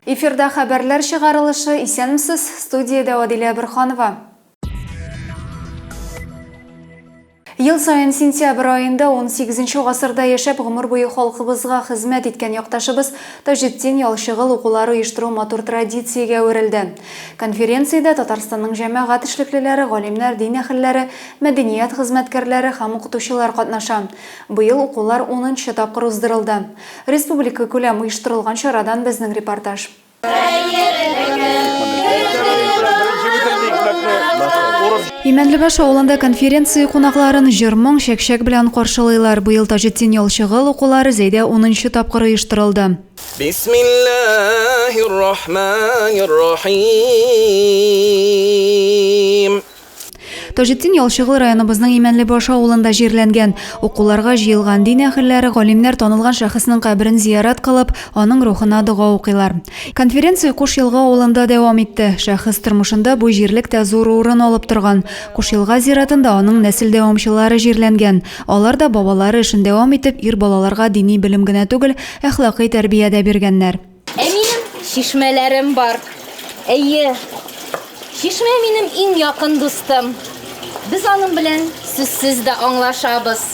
Эфирда хәбәрләр чыгарылышы. Исәнмесез, студиядә Адилә Борханова. Ел саен сентябрь аенда 18 гасырда яшәп, гомер буе халкыбызга хезмәт иткән якташыбыз Таҗетдин Ялчыгыл укулары оештыру матур традициягә әверелде. Конференциядә Татарстанның җәмәгать эшлеклеләре, галимнәр, дин әһелләре, мәдәният хезмәткәрләре һәм укытучылар катнаша. Быел укулар унынчы тапкыр уздырылды. Республикакүләм оештырылган чарадан безнең репортаж. Имәнлебаш авылында конференция кунакларын җыр-моң, чәкчәк белән каршылыйлар. Быел Таҗетдин Ялчыгыл укулары Зәйдә унынчы тапкыр оештырылды. Бисмиллаһир рахманир рахим. Таҗетдин Ялчыгыл районыбызның Имәнлебаш авылында җирләнгән. Укуларга җыелган дин әһелләре, галимнәр танылган шәхеснең каберен зиярат кылып, аның рухына дога укыйлар. Конференция Куш-Елга авылында дәвам итте. Шәхес тормышында бу җирлек тә зур урын алып торган. Куш-Елга зиратында аның нәсел дәвамчылары җирләнгән. Алар да бабалары эшен дәвам итеп, ир балаларга дини белем генә түгел, әхлакый тәрбия дә биргәннәр. Ә минем чишмәләрем бар. Әйе, чишмә минем иң якын дустым. Без аның белән сүзсез дә аңлашабыз.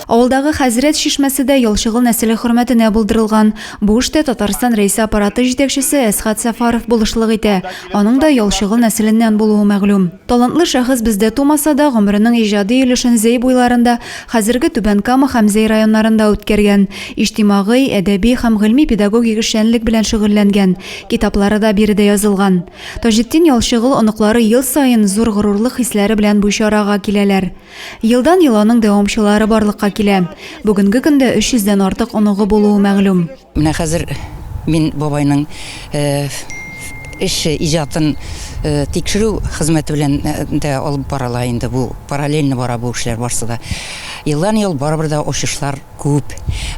Авылдагы Хәзрәт чишмәсе дә Ялчыгыл нәселе хөрмәтенә булдырылган. Бу эштә Татарстан Рәисе аппараты җитәкчесе Әсхәт Сәфәров булышлык итә. Аның да Ялчыгыл нәселеннән булуы мәгълүм. Талантлы шәхес бездә тумаса да, гомеренең иҗади өлешен Зәй буйларында, хәзерге Түбән Кама һәм Зәй районнарында үткәргән. Иҗтимагый, әдәби һәм гыйльми-педагогик эшчәнлек белән шөгыльләнгән. Китаплары да биредә язылган. Таҗетдин Ялчыгол оныклары ел саен зур горурлык хисләре белән бу чарага киләләр. Елдан-ел аның дәвамчылары барлыкка килә. Бүгенге көндә 300 дән артык оныгы булуы мәгълүм. Менә хәзер мин бабайның эше, иҗатын тикшерү хезмәте белән дә алып барыла инде бу, параллельно бара бу эшләр барсы да. Елдан-ел барыбер дә ачышлар күп.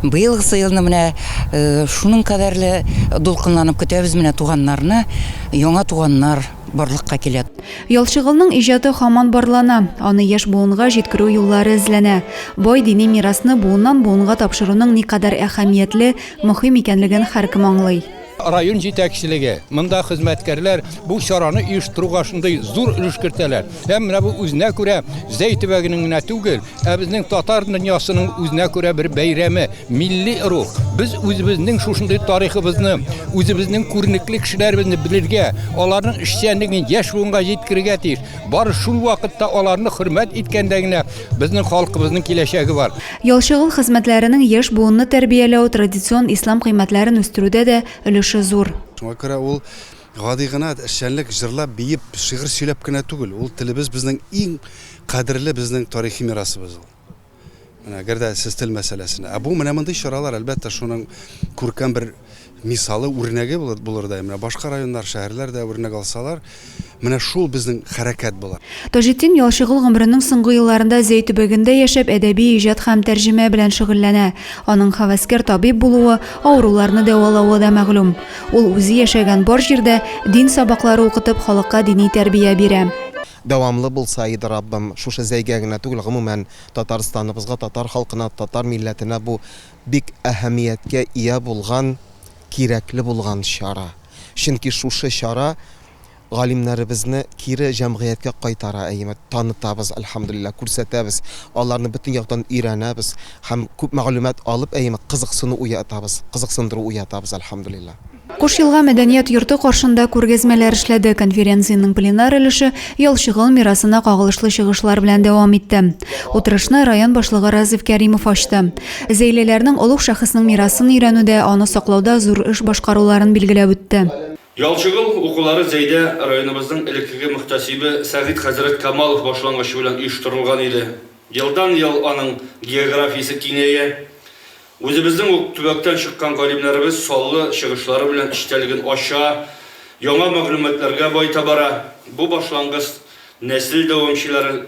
Быелгысы елны менә шуның кадәрле дулкынланып көтәбез менә туганнарны, яңа туганнар барлыкка килә. Ялчыгылның иҗаты һаман барлана, аны яшь буынга җиткерү юллары эзләнә. Бай дини мирасны буыннан-буынга тапшыруның никадәр әһәмиятле, мөһим икәнлеген һәркем аңлый. Район җитәкчелеге, монда хезмәткәрләр бу чараны оештыруга шундый зур өлеш кертәләр. Һәм менә бу үзенә күрә Зәй төбәгенең генә түгел, ә безнең татар дөньясының үзенә күрә бер бәйрәме, Милли рух. Без үзебезнең шушындый тарихыбызны, үзебезнең күренекле кешеләребезне белергә, аларның эшчәнлеген яшь буынга җиткерергә тиеш. Бары шул вакытта аларны хөрмәт иткәндә генә безнең халкыбызның киләчәге бар. Ялчыгыл хезмәтләренең яшь буынны тәрбияләү, традицион ислам кыйммәтләрен үстерүдә дә өлеше зур. Шуңа күрә ул гади гына эшчәнлек, җырлап, биеп, шигырь сөйләп кенә түгел. Ул телебез безнең иң кадерле безнең тарихи мирасыбыз ул. Менә әгәр дә сез тел мәсьәләсенә. Ә бу менә мондый чаралар, әлбәттә, шуның күркәм бер мисалы, үрнәге булырдай. Менә башка районнар, шәһәрләр дә үрнәк алсалар, менә шул безнең хәрәкәт була. Таҗетдин Ялчыгол гомеренең соңгы елларында Зәй төбәгендә яшәп, әдәби иҗат һәм тәрҗемә белән шөгыльләнә. Аның һәвәскәр табиб булуы, авыруларны дәвалавы да мәгълүм. Ул үзе яшәгән бар җирдә дин сабаклары укытып, халыкка дини тәрбия бирә. Дәвамлы булса иде, Раббым, шушы Зәйгә генә түгел, гомумән, Татарстаныбызга, татар халкына, татар милләтенә бу бик әһәмияткә ия булган, кирәкле булган чара. Чөнки шушы чара галимнәребезне кире җәмгыятькә кайтара, әйеме, танытабыз, әлхәмдүлилләһ, күрсәтәбез, аларны бөтен яктан өйрәнәбез һәм күп мәгълүмат алып, әйеме, кызыксыну уятабыз, кызыксындыру уятабыз, әлхәмдүлилләһ. Куш-Елга мәдәният йорты каршында күргәзмәләр эшләде. Конференциянең пленар өлеше Ялчыгол мирасына кагылышлы чыгышлар белән дәвам итте. Утырышны район башлыгы Разиф Кәримов ачты. Зәйлеләрнең олуг шәхеснең мирасын өйрәнүдә, аны саклауда зур эш башкаруларын билгеләп үтте. Ялчыгол укулары Зәйдә районыбызның элеккеге мөхтәсибе Сәгыйть хәзрәт Камалов башлангычы белән оештырылган иде. Елдан-ел аның географиясе киңәя. Үзебезнең үк төбәктән чыккан галимнәребез саллы чыгышлары белән эчтәлеген ача, яңа мәгълүматларга баета бара. Бу башлангыч нәсел дәвамчылары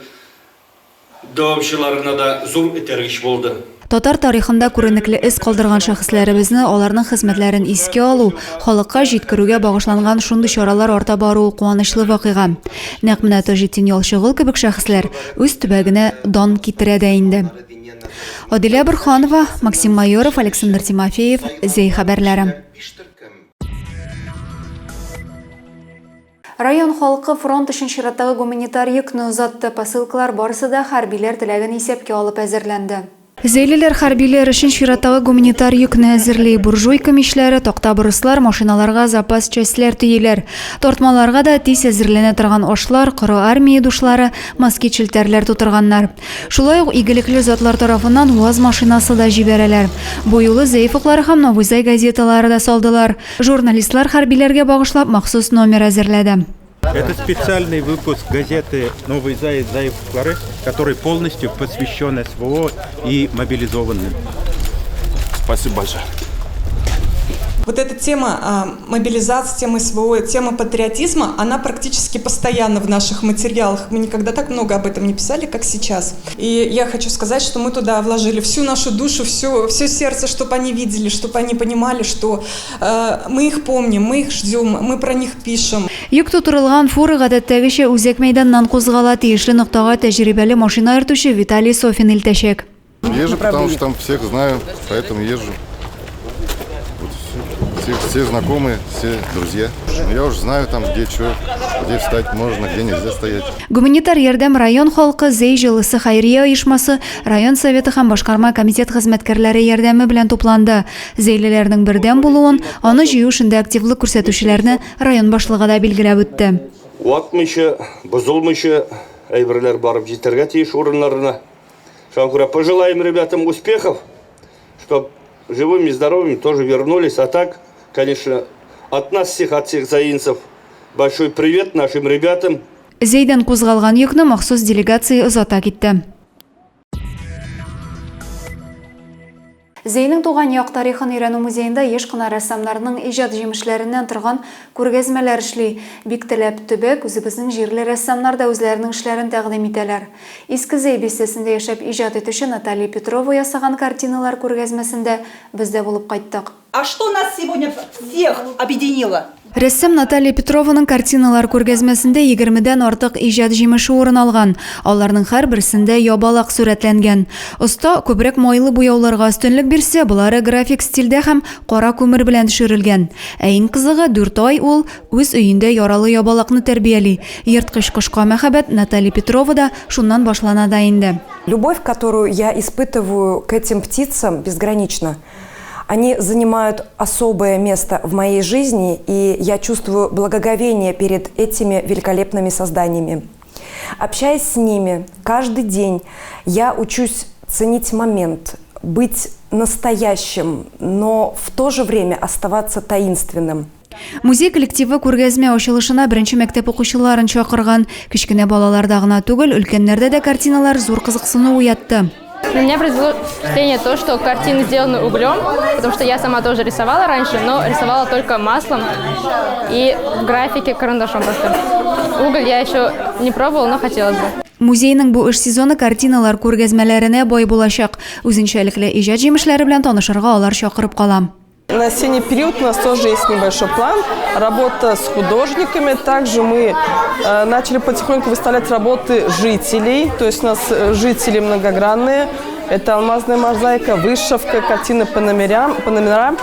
дәвамчыларына да зур этәргеч булды. Татар тарихында күренекле эз калдырган шәхесләребезне, аларның хезмәтләрен искә алу, халыкка җиткерүгә багышланган шундый чаралар арта баруы куанычлы вакыйга. Нәкъ менә Таҗетдин Ялчыгол кебек шәхесләр үз төбәгенә дан китерә дә инде. Адилә Борханова, Максим Майоров, Александр Тимофеев, Зәй хәбәрләре. Район халкы фронт өчен чираттагы гуманитар йөкне озатты. Посылкалар барысы да хәрбиләр теләген исәпкә алып әзерләнде. Зәйлеләр хәрбиләр өчен чираттагы гуманитар йөкне әзерли. Буржуйка мичләре, такта борыслар, машиналарга запас частьләр төйиләр. Тартмаларга да тиз әзерләнә торган ашлар, коры армия душлары, москит челтәрләр тутырганнар. Шулай ук игелекле затлар тарафыннан УАЗ машинасы да җибәрәләр. Бу юлы Зәй офыклары һәм Новый Зай газеталары да салдылар. Журналистлар хәрбиләргә багышлап махсус номер әзерләде. Это специальный выпуск газеты «Новый Заяц Заевклары», который полностью посвящен СВО и мобилизованным. Спасибо большое. Вот эта тема а, мобилизации, тема СВО, тема патриотизма, она практически постоянно в наших материалах. Мы никогда так много об этом не писали, как сейчас. И я хочу сказать, что мы туда вложили всю нашу душу, все, все сердце, чтобы они видели, чтобы они понимали, что э, мы их помним, мы их ждем, мы про них пишем. Йөк тутырылган фура гадәттәгечә үзәк мәйданнан кузгала, тиешле ноктага тәҗрибәле машина йөртүче Виталий Софин илтәчәк. Езжу, потому что там всех знаю, поэтому езжу. Вот все, все знакомые, все друзья. Я уже знаю там, где что, где встать можно, где нельзя стоять. Гуманитар ярдәм район халкы, Зәй җылысы хәйрия оешмасы, район советы һәм башкарма комитет хезмәткәрләре ярдәме белән тупланды. Зәйлеләрнең бердәм булуын, аны җыю эшендә активлык күрсәтүчеләрне район башлыгы да билгеләп үтте. Ватмыйча, бозылмыйча әйберләр барып җитәргә тиеш урыннарына. Шуңа күрә пожелаем ребятам успехов, чтоб живыми, здоровыми тоже вернулись. А так, конечно, от нас всех, от всех заинцев большой привет нашим ребятам. Зәйдән кузгалган йөкне махсус делегация озата китте. Зәйнең туган як тарихын өйрәнү музеенда еш кына рәссамнарның иҗат җимешләреннән торган күргәзмәләр эшли. Бик теләп төбәк, үзебезнең җирле рәссамнар да үзләренең эшләрен тәкъдим итәләр. Иске Зәй бистәсендә яшәп иҗат итүче Наталья Петрова ясаган картиналар күргәзмәсендә без дә булып кайттык. А что нас сегодня всех объединило? Рәссам Наталья Петрованың картиналар күргәзмәсендә егермедән артык иҗат җимеше урын алган. Аларның һәрберсендә ябалак сурәтләнгән. Оста күбрәк майлы буяуларга өстенлек бирсә, болары график стильдә һәм кара күмер белән төшерелгән. Ә иң кызыгы, дүрт ай ул үз өендә яралы ябалакны тәрбияли. Ерткыч кошка мәхәббәт Наталья Петровада шуннан башлана да инде. Любовь, которую я испытываю к этим птицам, безгранична. Они занимают особое место в моей жизни, и я чувствую благоговение перед этими великолепными созданиями. Общаясь с ними каждый день, я учусь ценить момент, быть настоящим, но в то же время оставаться таинственным. Музей коллективы күргәзмә ачылышына беренче мәктәп укучыларын чакырган. Кечкенә балаларда гына түгел, өлкәннәрдә дә картиналар зур кызыксыну уятты. На меня произвело впечатление то, что картины сделаны углем, потому что я сама тоже рисовала раньше, но рисовала только маслом и в графике карандашом просто. Уголь я еще не пробовала, но хотелось бы. Музейның бу эш сезоны картиналар күргәзмәләренә бай булачак. Үзенчәлекле иҗат җимешләре белән танышырга алар чакырып кала. На осенний период у нас тоже есть небольшой план. Работа с художниками. Также мы э, начали потихоньку выставлять работы жителей. То есть у нас э, жители многогранные. Это алмазная мозаика, вышивка, картины по номерам. По номерам.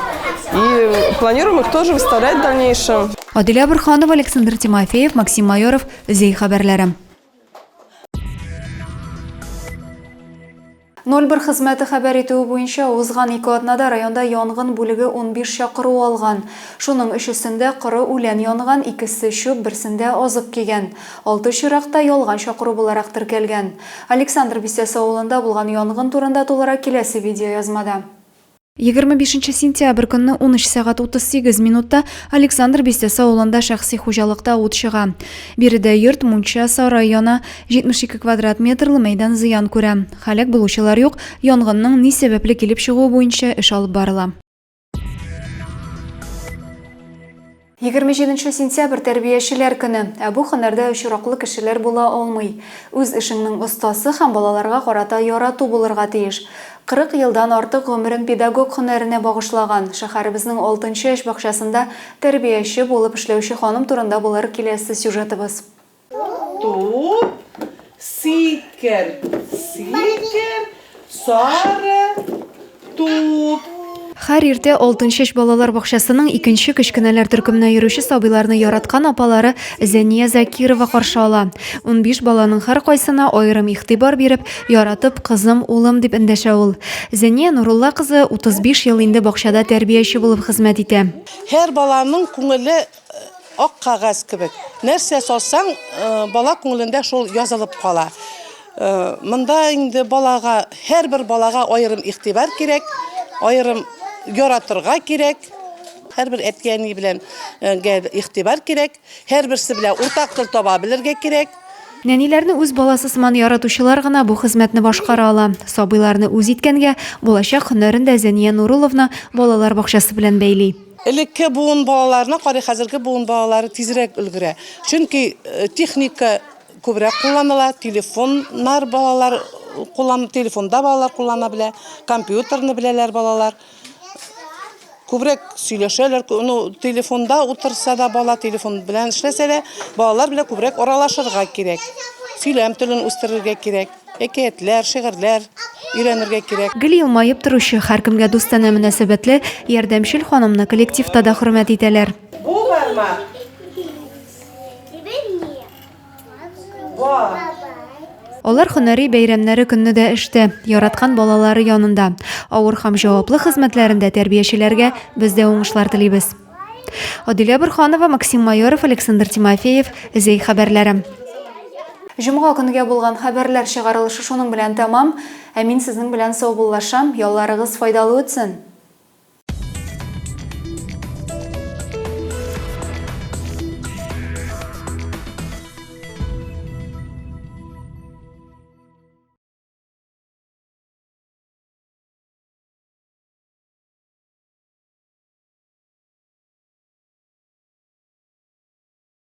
И планируем их тоже выставлять в дальнейшем. Аделя Бурханова, Александр Тимофеев, Максим Майоров, Зей хәбәрләре. 01 хезмәте хәбәр итүе буенча, узган ике атнада районда янгын бүлеге 15 чакыру алган. Шуның өчесендә коры үлән янган, икесе чүп, берсендә азык көйгән. Алты очракта ялган чакыру буларак теркәлгән. Александр бистәсе авылында булган янгын турында тулырак киләсе видеоязмада. 25 сентябрь көнне 13 сәгать 38 минутта Александр бистәсе авылында шәхси хуҗалыкта ут чыга. Биредә йорт, мунча, сарай яна, 72 квадрат метрлы мәйдан зыян күрә. Һәлак булучылар юк, янгынның ни сәбәпле килеп чыгуы буенча эш алып барыла. 27 сентябрь тәрбиячеләр көне. Ә бу һөнәрдә очраклы кешеләр була алмый. Үз эшеңнең остасы һәм балаларга карата ярату булырга тиеш. 40 елдан артык гомерен педагог һөнәренә багышлаган, шәһәребезнең Алтынчәч бакчасында тәрбияче булып эшләүче ханым турында булыр киләсе сюжетыбыз. Туп, сикер, сикер, сары туп. Һәр иртә Алтынчәч балалар бакчасының икенче кечкенәләр төркеменә йөрүче сабыйларны яраткан апалары Зәния Закирова каршы ала. 15 баланың һәркайсына аерым игътибар биреп, яратып, кызым, улым дип эндәшә ул. Зәния Нурулла кызы 35 ел инде бакчада тәрбияче булып хезмәт итә. Һәр баланың күңеле ак кәгазь кебек. Нәрсә салсаң, бала күңелендә шул язылып кала. Монда инде балага, һәрбер балага аерым игътибар кирәк, аерым яратырга кирәк, һәрбер әти-әни белән игътибар кирәк, һәрберсе белән уртак тел таба белергә кирәк. Нәниләрне үз баласы сыман яратучылар гына бу хезмәтне башкара ала. Сабыйларны үз иткәнгә, булачак һөнәрен дә Зәния Нурулловна балалар бакчасы белән бәйли. Элекке буын балаларына карый хәзерге буын балалары тизрәк өлгерә. Чөнки техника Күбрәк кулланыла, телефоннар балалар куллан, телефонда балалар куллана белә, компьютерны беләләр балалар. Күбрәк сөйләшәләр, ну, телефонда утырса да бала телефон белән эшләсә дә, балалар белән күбрәк аралашырга кирәк. Сөйләм телен үстерергә кирәк, әкиятләр, шигырьләр өйрәнергә кирәк. Гел елмаеп торучы, һәркемгә дустанә мөнәсәбәтле, ярдәмчел ханымны коллективта да хөрмәт итәләр. Бу бармак Алар һөнәри бәйрәмнәре көнне дә эштә, яраткан балалары янында. Авыр һәм җаваплы хезмәтләрендә тәрбиячеләргә без дә уңышлар телибез. Адилә Борһанова, Максим Майоров, Александр Тимофеев, Зәй хәбәрләре. Җомга көнгә булган хәбәрләр чыгарылышы шуның белән тәмам. Ә мин сезнең белән саубуллашам. Ялларыгыз файдалы үтсен!